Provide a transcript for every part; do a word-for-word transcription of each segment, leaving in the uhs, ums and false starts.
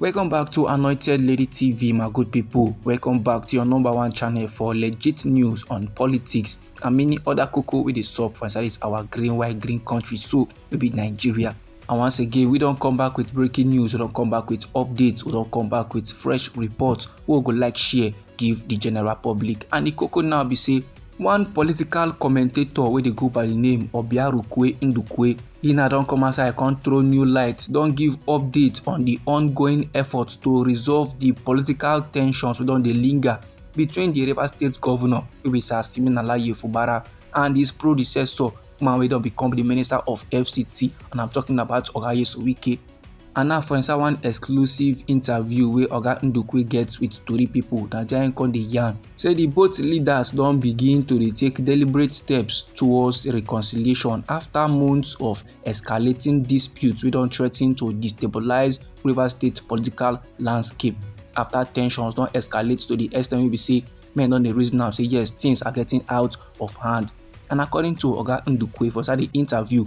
Welcome back to Anointed Lady T V, my good people. Welcome back to your number one channel for legit news on politics and many other koko wey dey sup for inside this our green, white, green country so wey be Nigeria. And once again, we don come back with breaking news, we don come back with updates, we don come back with fresh report wey we go like share give the general public. And the koko now be say, one political commentator wey dey go by the name Obiarukwe Ndukwe, he now don come outside, come throw new light, don give update on the ongoing efforts to resolve the political tensions wey don dey linger between the Rivers State governor, wey be Sir Siminalayi Fubara, and his predecessor, man wey don become the Minister of F C T, and I'm talking about Oga Nyesom Wike. And now for inside one exclusive interview wey Oga Ndukwe get with tori pipo, na there im come dey yarn say di both leaders don begin to dey take deliberate steps towards reconciliation afta months of escalating disputes wey don threaten to destabilize Rivers State political landscape, afta tensions don escalate to di extent wey be say men don dey reason am say yes, tins are getting out of hand. And according to Oga Ndukwe for inside di interview,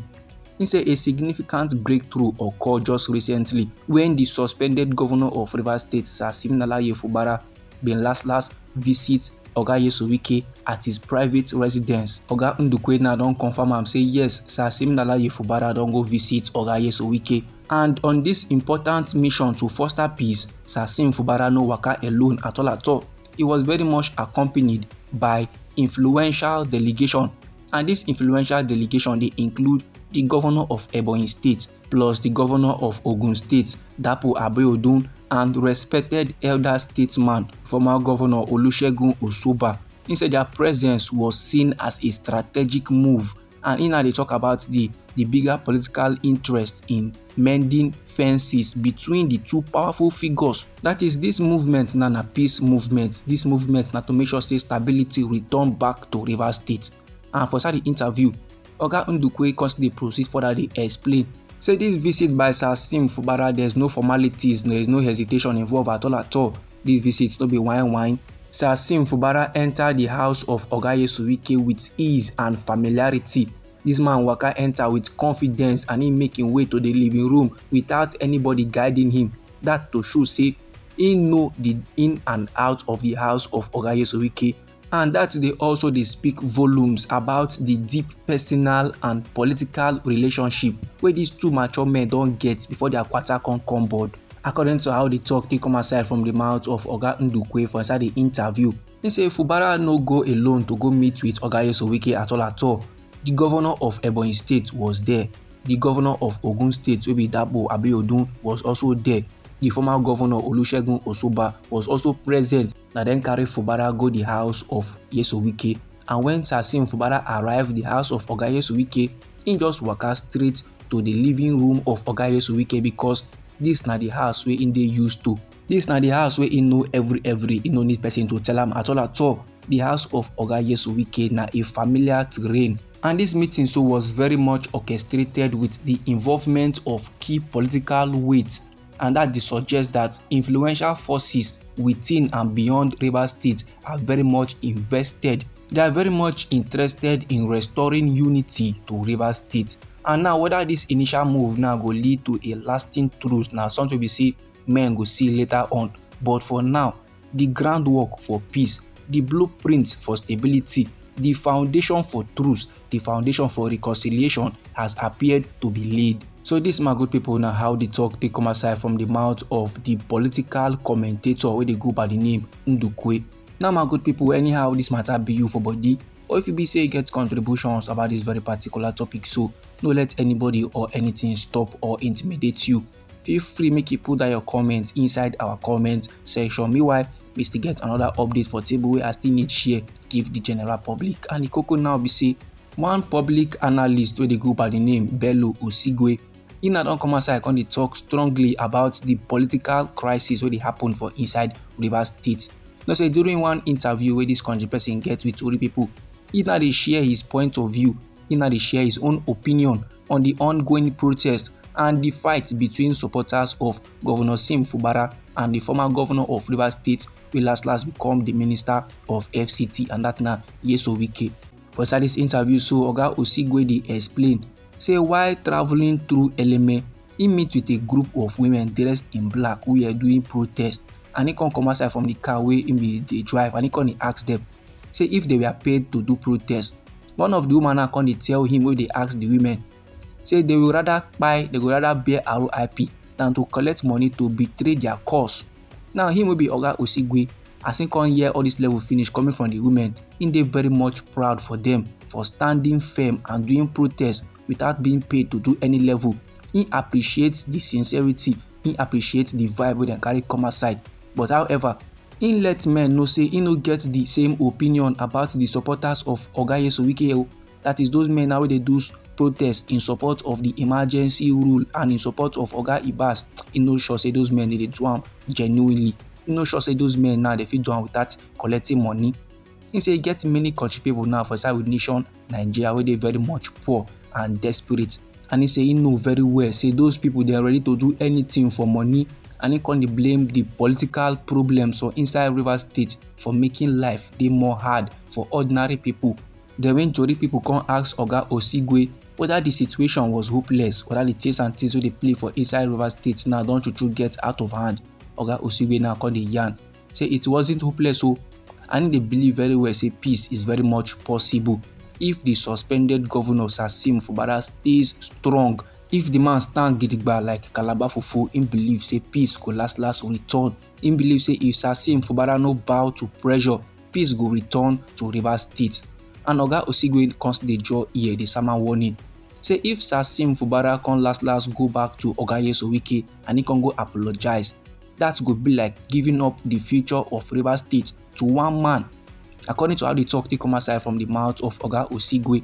he say a significant breakthrough occur just recently wen di suspended govnor of Rivers State, Sir Siminalayi Fubara, bin last last visit Oga Nyesom Wike at his private residence. Oga Ndukwe now don confam am say yes, Sir Siminalayi Fubara don go visit Oga Nyesom Wike, and on dis important mission to foster peace, Sir Sim Fubara no waka alone at all at all. He was very much accompanied by influential delegation, and dis influential delegation dey include di govnor of Ebonyi State plus di govnor of Ogun State, Dapo Abiodun, and respected elder statesman, former govnor Olusegun Osoba. He say dia presence was seen as a strategic move, and he now dey tok about di di bigger political interest in mending fences between di two powerful figures. Dat is, dis movement na na peace movement, dis movement na to make sure say stability return back to Rivers State. And for inside di interview, Oga Ndukwe come still dey proceed further dey explain say dis visit by Sir Sim Fubara, there is no formalities, there is no hesitation involved at all at all. Dis visit no be wine wine. Sir Sim Fubara enta di house of Oga Nyesom Wike wit ease and familiarity. Dis man waka enta wit confidence and im make im way to di living room without anybody guiding him. Dat to show say im know di in and out of di house of Oga Nyesom Wike, and dat dey also dey speak volumes about di deep personal and political relationship wey dis two mature men don get before dia kwata come come board. According to how di tok take come outside from di mouth of Oga Ndukwe for inside di interview, he say Fubara no go alone to go meet wit Oga Nyesom Wike at all at all. Di govnor of Ebonyi State was there. Di govnor of Ogun State, wey be Dapo Abiodun, was also there. Di former govnor Olusegun Osoba was also present. Na dem carry Fubara go di house of Nyesom Wike, and wen Sir Sim Fubara arrive di house of Oga Nyesom Wike, im just waka straight to di living room of Oga Nyesom Wike, because dis na di house wey im dey used to. Dis na di house wey im know every every, im no need pesin to tell am at all at all. Di house of Oga Nyesom Wike na a familiar terrain, and dis meeting so was very much orchestrated wit di involvement of key political weight, and dat dey suggest dat influential forces within and beyond Rivers State are very much invested. They are very much interested in restoring unity to Rivers State. And now, whether dis initial move now go lead to a lasting truce na something wey be say men go see later on. But for now, di groundwork for peace, di blueprint for stability, di foundation for truce, di foundation for reconciliation has appeared to be laid. So dis, my good pipo, na how di tok take come outside from di mouth of di political commentator wey dey go by di name Ndukwe. Now, my good pipo, anyhow dis mata be you for body, or if e be say you get contributions about dis very particular topic so, no let anybody or anything stop or intimidate you. Feel free make you put down your comment inside our comment section. Meanwhile, we still get another update for table wey I still need share give the general public. And the koko now be say, one public analyst wey dey go by the name Bello Osigwe, he now don come outside come dey talk strongly about the political crisis wey dey happen for inside Rivers State. You know say during one interview wey this country person get with Tori people, he now dey share his point of view, he now dey share his own opinion on the ongoing protest and the fight between supporters of Governor Sim Fubara and the former governor of Rivers State, wey last last become the minister of F C T, and that na Nyesom Wike. For inside this interview so, Oga Osigwe dey explain say while travelling through Eleme, He meet with a group of women dressed in black who were doing protest, and he come come outside from the car wey he be dey drive, and he come dey ask them say if they were paid to do protest. One of the woman now come dey tell him, wey dey ask the women, say they would rather kpai, they would rather bear R I P than to collect money to betray their cause. Now, him wey be Oga Osigwe, as he come hear all this level finish coming from the women, he dey very much proud for them for standing firm and doing protest without being paid to do any level. He appreciates the sincerity, he appreciates the vibe wey dem carry come outside. But however, he let men know say he no get the same opinion about the supporters of Oga Nyesom Wike o. That is those men now wey dey do s-, protest in support of the emergency rule and in support of Oga Ibas. He no sure say those men dey do am genuinely. He no sure say those men now dey fit do am without collecting money. He say he get many country people now for inside with nation Nigeria wey dey very much poor and desperate. And he say he know very well say those people, they are ready to do anything for money, and he come dey blame the political problems for inside Rivers State for making life dey more hard for ordinary people. Then when tori people come ask Oga Osigwe whether the situation was hopeless, whether the things and things wey dey play for inside Rivers State now don true true get out of hand, Oga Osigwe now come dey yarn say it wasn't hopeless o, and he dey believe very well say peace is very much possible if the suspended governor Sasim Fubara stays strong. If the man stand gidigba like Calabar Fufu, he believe say peace go last last return. He believe say if Sasim Fubara no bow to pressure, peace go return to Rivers State. And Oga Osigwe come still dey draw ear, dey sama warning. Say if Sasim Fubara come last last go back to Oga Nyesom Wike and he come go apologize, that go be like giving up the future of Rivers State to one man. According to how the talk take come outside from the mouth of Oga Osigwe,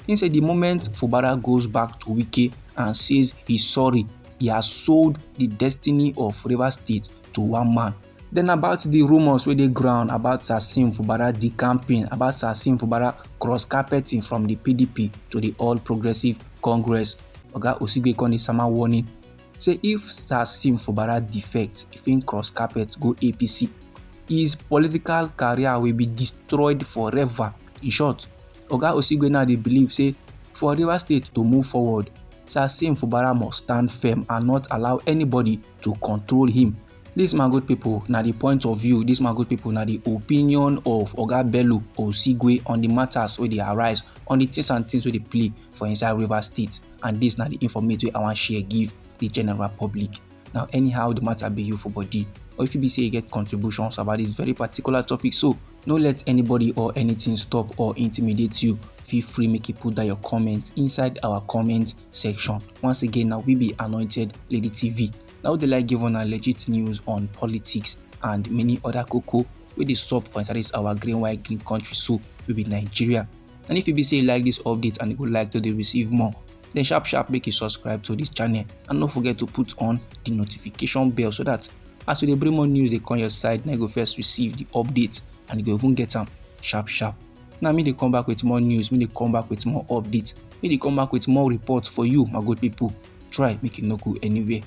he said the moment Fubara goes back to Wike and says he's sorry, he has sold the destiny of Rivers State to one man. Then about the rumors wey dey ground about Sasim Fubara decamping, about Sasim Fubara cross carpeting from the P D P to the All Progressive Congress, Oga Osigwe come dey sama warning say if Sasim Fubara defect, if he cross carpet go A P C, his political career will be destroyed forever. In short, Oga Osigwe now dey believe say for Rivers State to move forward, Sasim Fubara must stand firm and not allow anybody to control him. This, my good people, na the point of view. This, my good people, na the opinion of Oga Bello Osigwe on the matters wey dey arise, on the things and things wey dey play for inside Rivers State. And this na the informate wey I wan share give the general public. Now, anyhow the matter be you for body, or if you be say you get contributions about this very particular topic, so no let anybody or anything stop or intimidate you. Feel free make you put down your comment inside our comment section. Once again, now we be Anointed Lady T V. Now they like give on a legit news on politics and many other koko wey dey sup for inside this our green white green country, so we be Nigeria. And if you be say you like this update and you would like to dey receive more, then sharp sharp make you subscribe to this channel and don't forget to put on the notification bell so that as we dey bring more news dey come your side, na you go first receive the update and you go even get am sharp sharp. Now me dey come back with more news, me dey come back with more updates, me dey come back with more reports for you, my good people. Try make you no go anywhere.